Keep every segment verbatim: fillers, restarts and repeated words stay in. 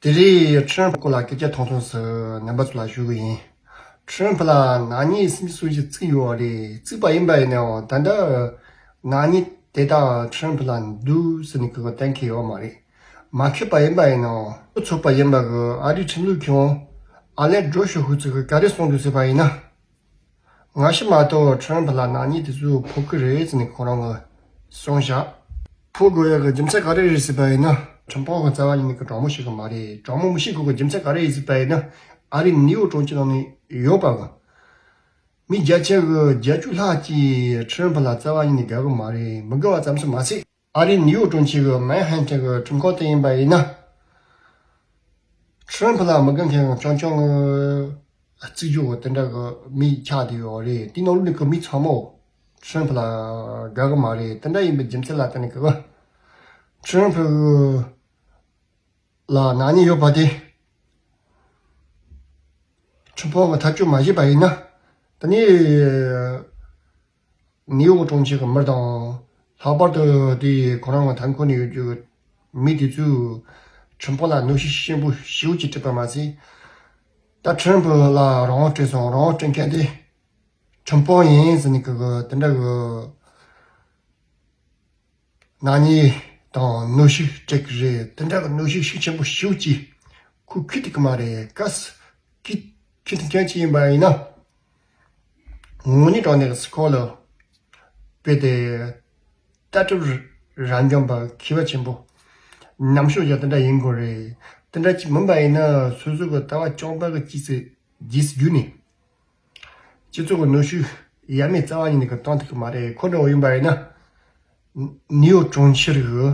དེ་རིང་ཁྲི་རམ་ཕུ་སྐོར་ལ་སྐད་ཆ་ཐུང་ཐུང་ཞིག་རྣམ་པ་ཚོ་ལ་ཞུ་གི་ཡིན། ཁྲི་རམ་ཕུ་ལ་ནག་ཉེས་སུམ་ཅུ་སོ་བཞི་བརྩིས་ཡོད་རེད། བརྩིས་པ་ཡིན་པ་ཡིན་ནའང་ད་ལྟ་ནག་ཉེས་དེ་དག་ཁྲི་རམ་ཕུ་ལ་འདུག་ཟེར་ནས་གི་གཏན་འཁེལ་ཡོད་མ་རེད། མ་འཁེལ་པ་ཡིན་པ་ཡིན་ནའང་ཚོགས་པ་ཡིན་པ་གི་ཨ་རིའི་ཁྲིམས་ལུགས་ཁྱོན་ཨ་ལན་སྒྲོ་ཤོ་ཧུ་ཙི་གི་ག་རེ་གསུངས་འདུག་ཟེར་བ་ཡིན་ན། སྔ་ཕྱི་མ་གཏོགས་ཁྲི་རམ་ཕུ་ལ་ནག་ཉེས་དེ་ཚོ་ཕོག་གི་རེད་ཟེར་ནས་ཁོ་རང་གིས་གསུངས་བཞག་ཕོག་དགོས་ཡག་གི་རྒྱུ་མཚན་ག་རེ་རེད་ཟེར་བ་ཡིན་ན། ཁྲིམས་ཁང་གི་རྩ་བ་ཉིད་ནས་གི་དྲང་མོ་ཞིག་གི་མ་རེད། དྲང་མོ་མི་ཤེས་དགོས་གི་རྒྱུ་མཚན་ག་རེ་རེད་ཟེར་བ་ཡིན་ན། ཨ་རིའི་ནིའུ་ཡོག་གྲོང་ཁྱེར་ནང་ནས་ཡོད་པ་གི་མི་བརྒྱ་ཆ་གི་བརྒྱད་ཅུ་ལྷག་ཅིག་ཁྲི་རམ་ཕུ་ལ་རྩ་བ་ཉིད་ནས་དགའ་གི་མ་རེད། མི་དགའ་བ་ཙམ་ཞིག་མ་ཟད། ཨ་རིའི་ནིའུ་ཡོག་གྲོང་ཁྱེར་གི་མན་ཧན་ཐན་གི་ཁྲིམས་ཁང་དེ་ཡིན་པ་ཡིན་ན། ཁྲི་རམ་ཕུ་ལ་མི་དགའ་མཁན་རྐྱང་རྐྱང་གི་བརྩི་རྒྱུ་གི་དེ་འདྲ་གི་མི་ཆགས་བསྡད་ཡོད་རེད། དེ་ནང་ལོགས་ནས་གི་མི་ཚང་མ་ཁྲི་རམ་ཕུ་ལ་དགའ་གི་མ་རེད། དེ་འདྲ་ཡིན་པའི་རྒྱུ་མཚན་ལ་བརྟེན་ནས་གི་ཁྲི་རམ་ཕུ་ལ་ནག་ཉེས་ཡོད་པ་དེ་ཁྲིམས་ཁང་གི་ཐག་གཅོད་མ་བྱས་པ་ཡིན་ན། དེ་ནས་ནིའུ་ཡོག་གྲོང་ཁྱེར་གྱི་མི་དང་། ལྷག་པར་དུ་དེ་ཁོ་རང་གི་མཐའ་འཁོར་ནས་ཡོད་རྒྱུ་མི་དེ་ཚོས་ཁྲིམས་ཁང་ལ་གནོན་ཤུགས་ཆེན་པོ་ཞེ་པོ་ཅིག་སྤྲད་པ་མ་ཟད། ད་ཁྲི་རམ་ཕུ་ལ་རང་དབང་སྤྲད་སོང་། རང་དབང་སྤྲད་མཁན་དེ་ཁྲིམས་དཔོན་ཡིན་ཟེར་ནས་གི་གི་དེ་འདྲ་གི་ནག་ཉེས་དང་གནོན་ཤུགས་སྤྲད་གི་རེད། དེ་འདྲ་གི་གནོན་ཤུགས་ཤུགས་ཆེན་པོ་ཞེ་པོ་ཅིག་ཁོ་ཁུར་ཐུབ་གི་མ་རེད། གལ་སྲིད་ཁུར་ཐུབ་མཁན་ཅིག་ཡིན་པ་ཡིན་ན། དངོས་གནས་དྲང་གནས་ཀྱི་སྐོར་ལ་དཔེ་དེ་ལྟ་གྲུབ་རང་སྐྱོང་པ་མཁས་པ་ཆེན་པོ་ནམ་ཞོགས་ཀྱང་དེ་འདྲ་ཡིན་དགོས་རེད། དེ་འདྲ་ཅིག་མིན་པ་ཡིན་ན་སོ་སོ་གི་ལྟ་བ་རྐྱང་པ་གི་རྗེས་སུ་རྗེས་སུ་རྒྱུགས་ནས། སྤྱི་ཚོགས་ཀྱི་གནོན་ཤུགས་ཡ་མེད་རྩ་བ་ཉིད་ནས་གི་གཏོང་ཐུབ་ཀྱི་མ་རེད། ཁོ་འདྲ་བོ་ཡིན་པ་ཡིན་ན། ནིའུ་ཡོག་གྲོང་ཁྱེར་གྱི་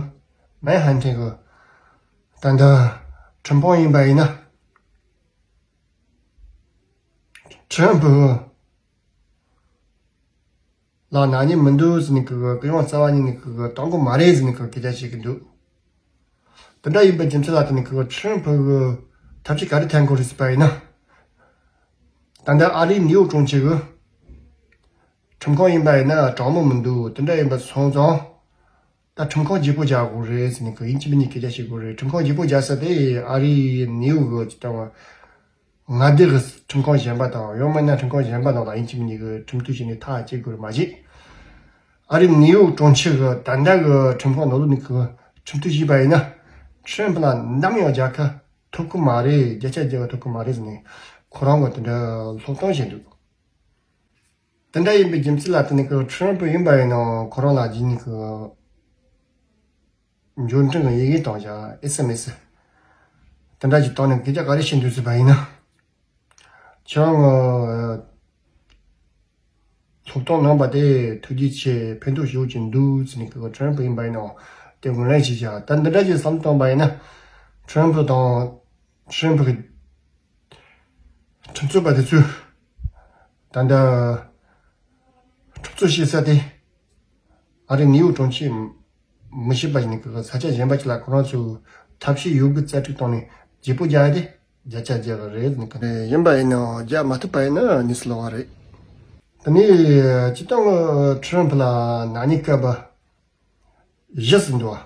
མན་ཧན་ཐན་གྱི་ད་ལྟ་ཁྲིམས་དཔོན་ཡིན་པ་ཡིན་ན། ཁྲི་རམ་ཕུ་ལ་ནག་ཉེས་མི་འདུག་ཟེར་ནས་གི་གི་གུ་ཡངས་རྩ་བ་ཉིད་ནས་གི་གི་གཏོང་གི་མ་རེད་ཟེར་ནས་གི་སྐད་ཆ་བཤད་ཀྱི་འདུག་དེ་འདྲ་ཡིན་པའི་རྒྱུ་མཚན་ལ་བརྟེན་ནས་གི་ཁྲི་རམ་ཕུ་གི་ཐབས་ཤེས་ག་རེ་འཐེན་དགོས་རེད་ཟེར་བ་ཡིན་ན། ད་ལྟ་ཨ་རིའི་ནིའུ་ཡོག་གྲོང་ཁྱེར་གི་ཁྲིམས་ཁང་ཡིན་པ་ཡིན་ན་དྲང་མོ་མི་འདུག་དེ་འདྲ་ཡིན་པ་སོང་ཙང་། ད་ཁྲིམས་ཁང་བརྗེ་པོ་རྒྱག་དགོས་རེད་ཟེར་ནས་གི་ཡིན་གཅིག་མིན་གཉིས་སྐད་ཆ་བཤད་དགོས་རེད། ཁྲིམས་ཁང་བརྗེ་པོ་རྒྱག་ས་དེ་ཨ་རིའི་ནིའུ་ཡོག་གི་ཅིག་ལྟ་བ། མངའ་སྡེ་གི་ཁྲིམས་ཁང་གཞན་པ་དང་ཡང་མིན་ན་ཁྲིམས་ཁང་གཞན་པ་ནང་ལ་ཡིན་གཅིག་མིན་གཉིས་ཀྱི་ཁྲིམས་གཏུག་བྱས་ནས་ཐག་བཅད་དགོས་རེད་མ་གཞི། ཨ་རིའི་ནིའུ་ཡོག་གྲོང་ཁྱེར་གི་ད་ལྟ་གི་ཁྲིམས་ཁང་ནང་ལོགས་ནས་གི་ཁྲིམས་གཏུག་བྱས་པ་ཡིན་ན། ཁྲི་རམ་ཕུ་ལ་ནམ་ཡང་རྒྱལ་ཁ་ཐོབ་ཀྱི་མ་རེད། བརྒྱ་ཆ་བརྒྱ་ཐོབ་ཀྱི་མ་རེད་ཟེར་ནས་ཁོ་རང་གི་དེ་འདྲ་སློབ་སྟོན་བྱས་འདུག་དེ་འདྲ་ཡིན་པའི་རྒྱུ་མཚན་ལ་བརྟེན་ནས་གི་ཁྲི་རམ་ཕུ་ཡིན་པ་ཡིན་ནའང་ཁོ་རང་ལ་རྗེས་ནས་གི་འབྱོར་འབྲིང་གི་ཡི་གེ་བཏང་བཞག་ཨེས་ཨེམ་ཨེས། དེ་འདྲ་ཅིག་བཏང་ནས་སྐད་ཆ་ག་རེ་བཤད་འདུག་ཟེར་བ་ཡིན་ན། ཁྱེད་རང་གི་སློབ་སྟོན་གནང་བ་དེ་ཐུགས་རྗེ་ཆེ། ཕན་ཐོགས་ཞེ་པོ་ཅིག་འདུག་ཟེར་ནས་གི་ཁྲི་རམ་ཕུ་ཡིན་པ་ཡིན་ནའང་དེ་ངོས་ལེན་བྱས་བཞག་ད་འདི་འདྲ་ཅིག་བསམ་བཏང་བ་ཡིན་ན། ཁྲི་རམ་ཕུ་དང་ཁྲི་རམ་ཕུ་གི་ཁྲིམས་རྩོད་པ་དེ་ཚོས་ད་ལྟ་ཁྲིམས་རྩོད་བྱེད་ས་དེ་ཨ་རི་ནིའུ་ཡོག་གྲོང་ཁྱེར་མི་ཤེས་པ་ཡིན་གི་ས་ཆ་གཞན་པ་ཅིག་ལ་ཁོ་རང་ཚོས་ཐབས་ཤེས་ཡོད་དགུ་རྩལ་སྤྲུགས་བཏང་ནས་བརྗེ་པོ་རྒྱག་ཡ་དེ་བརྒྱ་ཆ་བརྒྱ་རེད་ནི་གི་ཡིན་པ་ཡིན་ནའང་རྒྱག་མ་ཐུབ་པ་ཡིན་ན་གཉིས་སུ་ལོག་པ་རེད། དེ་ནས་སྤྱིར་བཏང་ཁྲི་རམ་ཕུ་ལ་ནག་ཉེས་བཀལ་བ་བཞི་ཟིན་འདུག་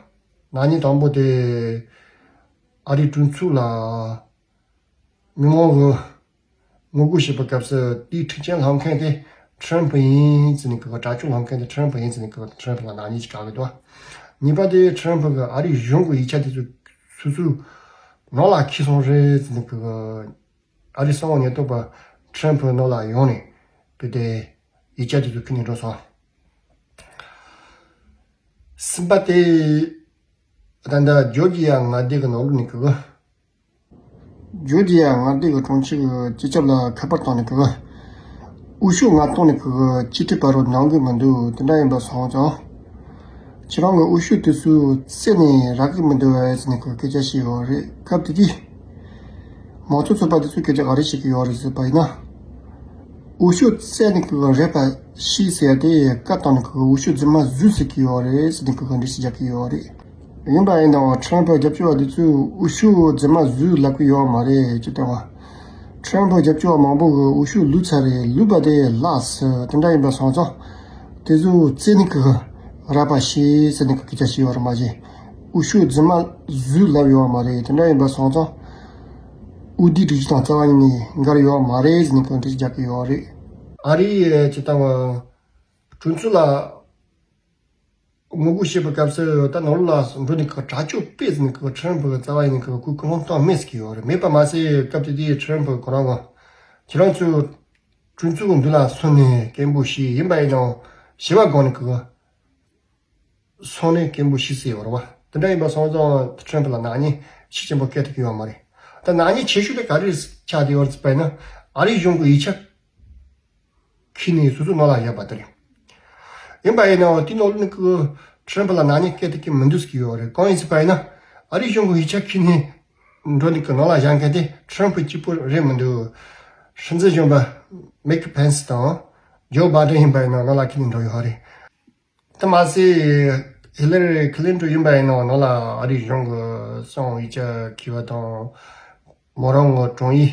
ནག་ཉེས་དང་པོ་དེ་ཨ་རིའི་གྲོས་ཚོགས་ལ་མི་མང་གི་ངོ་རྒོལ་བྱེད་པའི་སྐབས་སུ་དེའི་མཁྲེགས་ཆེན་སློང་མཁན་དེ་ཁྲི་རམ་ཕུ་ཡིན་ཟེར་ནས་གི་དྲག་སྤྱོད་སློང་མཁན་དེ་ཁྲི་རམ་ཕུ་ཡིན་ཟེར་ནས་གི་ཁྲི་རམ་ཕུ་ལ་ནག་ཉེས་ཅིག་བཀལ་གི་འདུག་གཉིས་པ་དེ་ཁྲི་རམ་ཕུ་གི་ཨ་རིའི་གཞུང་གི་ཡིག་ཆ་དེ་ཚོ་སོ་སོའི་ནང་ལ་འཁྱེར་སོང་རེད་ཟེར་ནས་གི་ཨ་རིའི་གསང་བ་ཉེན་རྟོག་པ་ཁྲི་རམ་ཕུ་ནང་ལ་ཡོང་ནས་བུད་དེ་ཡིག་ཆ་དེ་ཚོ་ཁྱེར་ནས་འགྲོ་སོང་། གསུམ་པ་དེ་ད་ལྟ་ཇོར་ཇི་ཡ་མངའ་སྡེ་གི་ནང་ལོགས་ནས་གི་ཇོར་ཇི་ཡ་མངའ་སྡེ་གི་གྲོང་ཁྱེར་གྱི་སྤྱི་ཁྱབ་ལ་ཁ་པར་བཏང་ནས་གི་འོས་ཤོག་ལྔ་བཏང་ནས་གི་སྤྱི་འཐུས་ཕ་རོལ་གནང་གི་མི་འདུག་དེ་འདྲ་ཡིན་པ་སོང་ཙང་། ཁྱེད་རང་གི་འོས་ཤོག་དེ་ཚོ་རྩད་ནས་རག་གི་མི་འདུག་ཟེར་ནས་གི་སྐད་ཆ་བཤད་ཡོད་རེད། སྐབས་དེ་དུས་མང་གཙོ་ཚོགས་པ་དེ་ཚོས་སྐད་ཆ་ག་རེ་བཤད་ཀྱི་ཡོད་རེད་ཟེར་བ་ཡིན་ན། འོས་ཤོག་རྩད་ནས་གི་རེད་པ་ཤེས་ཟེར་ཡ་དེ་བཀའ་བཏང་ནས་གི་འོས་ཤོག་རྫུན་མ་བཟོས་ཟེར་གྱི་ཡོད་རེད་ཟེར་ནས་གི་འགྲེལ་བཤད་རྒྱག་གི་ཡོད་རེད། ཡིན་པ་ཡིན་ནའང་ཁྲི་རམ་ཕུ་རྒྱབ་སྐྱོར་བ་དེ་ཚོས་འོས་ཤོག་རྫུན་མ་བཟོས་ལབ་ཀྱི་ཡོད་མ་རེད་ཅེས་བསྟན་པ། ཁྲི་རམ་ཕུ་རྒྱབ་སྐྱོར་བ་མང་པོ་གིས་འོས་ཤོག་བླུགས་ཚར་རེད། བླུགས་པ་དེ་ལགས་སོ་དེ་འདྲ་ཡིན་པ་སོང་ཙང་། དེ་ཚོ་རྩད་ནས་གི་རག་པ་ཤེས་ཟེར་ནས་གི་སྐད་ཆ་བཤད་ཡོད་རེད་མ་གཞི། འོས་ཤོག་རྫུན་མ་བཟོས་ལབ་ཡོད་མ་རེད། དེ་འདྲ་ཡིན་པ་སོང་ཙང་ འོས་བསྡུའི་སྒྲིག་གཞི་དང་རྩ་བ་ཉིད་ནས་འགལ་ཡོད་མ་རེད་ཟེར་ནས་ཁོས་འགྲེལ་བརྒྱབ་ཀྱི་ཡོད་རེད། ཨ་རིའི་སྤྱི་བཏང་གྲོས་ཚོགས་ལ་ངོ་རྒོལ་བྱེད་པའི་སྐབས་སུ་ད་ནོར་ལ་འགྲོ་ནས་ཁོ་དྲག་སྤྱོད་སྤེལ་ཟེར་ནས་ཁོ་ཁྲི་རན་པུ་རྩ་བ་ཉིད་ནས་ཁོ་སྐུ་གོང་ཐོག་མེད་ཟེར་གྱི་ཡོད་རེད། མེད་པ་མ་ཟད་སྐབས་དེ་དུས་ཁྲི་རན་པུ་ཁོ་རང་གི་ཁྱེད་རང་ཚོས་གྲོས་ཚོགས་ཀྱི་མདུན་ལ་སོང་ནས་སྐད་འབོད་བྱས། ཡིན་པ་ཡིན་ནའང་ཞི་བ་སྒང་ནས་ཁོ་སོང་ནས་སྐད་འབོད་བྱས་ཟེར་ཡོད་རེད་བ། དེ་འདྲ་ཡིན་པ་སོང་ཙང་ཁྲི་རན་པུ་ལ་ནག་ཉེས་ཆེ་ཆེན་པོ་བཀལ་ཐུབ་ཀྱི་ཡོད་མ་རེད། ད་ནག་ཉེས་ཆེ་ཤོས་དེ་ག་རེ་ཆགས་བསྡད་ཡོད་རེད་ཟེར་བ་ཡིན་ན། ཨ་རིའི་གཞུང་གི་ཡིག་ཆ་ཁྱེར་ནས་སོ་སོའི་ནང་ལ་བཞག་པ་དེ་རེད། ཡིན་པ་ཡིན་ནའང་དེའི་ནང་ལ་ནི་ཁོ་ཁྲི་རན་པུ་ལ་ནག་ཉེས་བཀལ་ཐུབ་ཀྱི་མི་འདུག་ཟེར་གྱི་ཡོད་རེད། གང་ཡིན་ཟེར་བ་ཡིན་ན། ཨ་རིའི་གཞུང་གི་ཡིག་ཆ་ཁྱེར་ནས་འགྲོ་ནི་གི་ནང་ལ་བཞག་མཁན་དེ་ཁྲི་རན་པུ་གཅིག་པུ་རེད་མི་འདུག་སྲིད་འཛིན་གཞོན་པ་མེག་པེན་སི་དང་ཇོ་བྷའི་ཌེན་ཡིན་པ་ཡིན་ན་ནང་ལ་ཁྱེར་ནས་འགྲོ་ཡོད་རེད། དེ་མ་ཟད་ཧི་ལ་རི་ཁི་ལིན་ཊོན་ཡིན་པ་ཡིན་ན་ནང་ལ་ཨ་རིའི་གཞུང་གི་གསང་བའི་ཡིག་ཆ་ཁྱེར་བ་དང་མོ་རང་གི་དྲུང་ཡིག་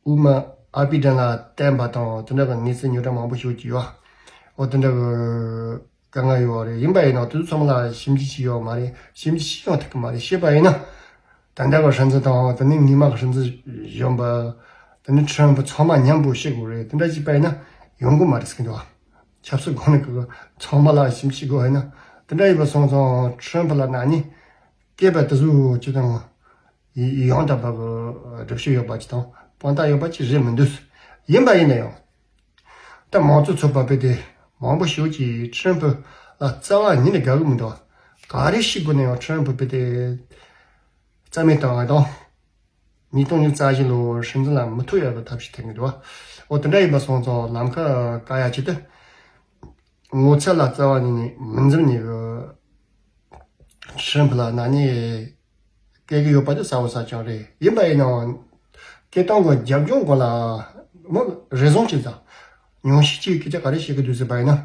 དབུ་མ་ཨར་པི་ཌེན་ལ་བསྟན་པ་དང་དེ་འདྲ་གི་གནས་ཚུལ་རྙོག་དྲ་མང་པོ་ཞིག་ཡོད་ཀྱི་ཡོད། འོ་དེ་འདྲ་གི་དཀའ་ངལ་ཡོད་རེད། ཡིན་པ་ཡིན་ན་དེ་ཚོ་ཚང་མ་ལ་ཞིབ་འཇུག་བྱས་ཡོད་མ་རེད། ཞིབ་འཇུག་བྱས་ཡང་ཐུབ་ཀྱི་མ་རེད། བྱས་པ་ཡིན་ན་ད་ལྟ་གི་སྲིད་འཛིན་དང་དེ་ནས་སྔོན་མ་གི་སྲིད་འཛིན་གཞོན་པ་དེ་ནས་ཁྲི་རན་པུ་ཚང་མ་མཉམ་པོ་བཤད་དགོས་རེད། དེ་འདྲ་བྱས་པ་ཡིན་ན་ཡོང་གི་མ་རེད་ཟེར་གྱི་འདུག་ཆབ་སྲིད་སྒང་ནས་གི་ཚང་མ་ལ་ཞིབ་འཇུག་དགོས་ཡིན་ན། དེ་འདྲ་ཡིན་པ་སོང་ཙང་ཁྲི་རན་པུ་ལ་ནག་ཉེས་བཀལ་བ་དེ་ཚོ་ཅི་དང་ཡང་དག་པ་གི་སྒྲུབ་བྱེད་ཡོད་པ་ཅིག་དང་དཔང་རྟགས་ཡོད་པ་ཅིག་རེད་མི་འདུག་ཡིན་པ་ཡིན་ན་ཡང་ད་མང་གཙོ་ཚོགས་པ་དཔེ་དེ་མང་པོ་ཞིག་གིས་ཁྲི་རན་པུ་ལ་རྩ་བ་ཉིད་ནས་དགའ་གི་མི་འདུག་ག་རེ་བྱེད་དགོས་ན་ཡང་ཁྲི་རན་པུ་དཔེ་དེ་རྩ་མེད་བཏང་བ་དང་། ཉིས་སྟོང་ཉི་ཤུ་རྩ་བཞི་ལོའི་སྲིད་འཛིན་ལ་མི་ཐུབ་ཡག་གི་ཐབས་ཤེས་ཐེབས་ཀྱི་འདུག་འོ་དེ་འདྲ་ཡིན་པ་སོང་ཙང་ལམ་ཁ་བཀག་ཡག་ཆེད་དུ་ངོ་ཚ་ལ་རྩ་བ་ཉིད་ནས་མི་འཛེམ་ནས་གི་ཁྲི་རན་པུ་ལ་ནག་ཉེས་བཀལ་གྱི་ཡོད་པ་དེ་གསལ་པོ་གསལ་རྐྱང་རེད། ཡིན་པ་ཡིན་ནའང་སྐད་གཏོང་གི་རྒྱབ་ལྗོངས་སྐོར་ལ་མི་རེ་ཟུང་ཅིག་དང་ཉུང་ཤས་ཅིག་སྐད་ཆ་ག་རེ་བཤད་ཀྱི་འདུག་ཟེར་བ་ཡིན་ན།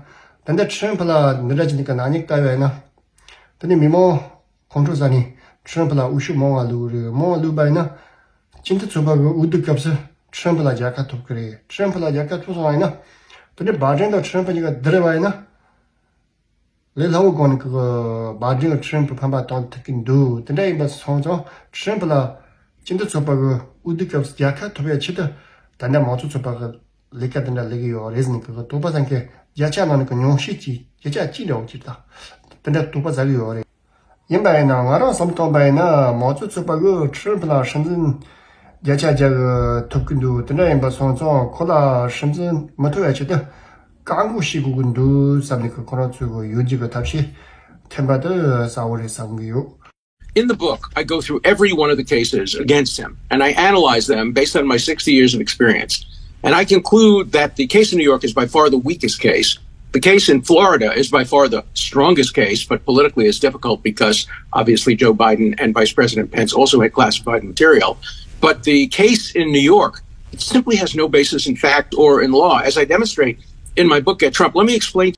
ད་ལྟ་ཁྲི་རན་པུ་ལ་འདི་འདྲ་ཅིག་ནས་གི་ནག་ཉེས་བཀལ་བ་ཡིན་ན། དེ་ནས་མི་མང་ཁོང་ཁྲོ་ཟ་ནས་ཁྲི་རན་པུ་ལ་འོས་ཤོག་མང་བ་བླུགས་རེད། མང་བ་བླུགས་པ་ཡིན་ན། སྤྱི་མཐུན་ཚོགས་པ་གི་འོས་བསྡུ་སྐབས་སུ་ཁྲི་རན་པུ་ལ་རྒྱལ་ཁ་ཐོབ་ཀྱི་རེད། ཁྲི་རན་པུ་ལ་རྒྱལ་ཁ་ཐོབ་སོང་བ་ཡིན་ན། དེ་ནས་བྷའི་ཌེན་དང་ཁྲི་རན་པུ་གཉིས་ཀ་བསྡུར་བ་ཡིན་ན། ལས་སླ་བོ་སྒང་ནས་ཀྱི་བྷའི་ཌེན་ལ་ཁྲི་རན་པུ་ཕམ་པ་གཏོང་ཐུབ་ཀྱི་འདུག་དེ་འདྲ་ཡིན་པ་སོང་ཙང་ཁྲི་རན་པུ་ལ་སྤྱི་མཐུན་ཚོགས་པ་གི་འོས་བསྡུ་སྐབས་སུ་རྒྱལ་ཁ་ཐོབ་ཡ་ཆེད་དུ་ད་ལྟ་མང་གཙོ་ཚོགས་པ་གི་ལས་ཀ་དེ་འདྲ་ལས་ཀྱི་ཡོད་རེད་ཟེར་ནས་ཀྱི་དོགས་པ་ཟ་མཁན་བརྒྱ་ཆ་ནང་ནས་ཀྱི་ཉུང་ཤས་ཀྱིས་བརྒྱ་ཆ་གཅིག་འདྲ་བོ་ཅིག་དང་དེ་འདྲ་དོགས་པ་ཟ་གི་ཡོད་རེད། ཡིན་པ་ཡིན་ན་ང་རང་བསམ་བློ་བཏང་པ་ཡིན་ན་མང་གཙོ་ཚོགས་པ་གིས་ཁྲི་རན་པུ་ལ་སྲིད་འཛིན་བརྒྱ་ཆ་བརྒྱ་གི་ཐོབ་ཀྱི་འདུག་དེ་འདྲ་ཡིན་པ་སོང་ཙང་ཁོ་ལ་སྲིད་འཛིན་མི་ཐོབ་ཡ་ཆེད་དུ་བཀག་འགོག་བྱེད་དགོས་ཀྱི་འདུག་བསམ་ནས་ཁོ་ཁོ་རང་ཚོའི་གི་ཡོད་རྒྱུ་གི་ཐབས་ཤེས་འཐེན་པ་དེ་གསལ་བོ་རེད་བསམ་གི་ཡོད། In the book, I go through every one of the cases against him, and I analyze them based on my sixty years of experience. And I conclude that the case in New York is by far the weakest case. The case in Florida is by far the strongest case, but politically it's difficult because obviously Joe Biden and Vice President Pence also had classified material. But the case in New York, it simply has no basis in fact or in law. As I demonstrate in my book, Get Trump, let me explain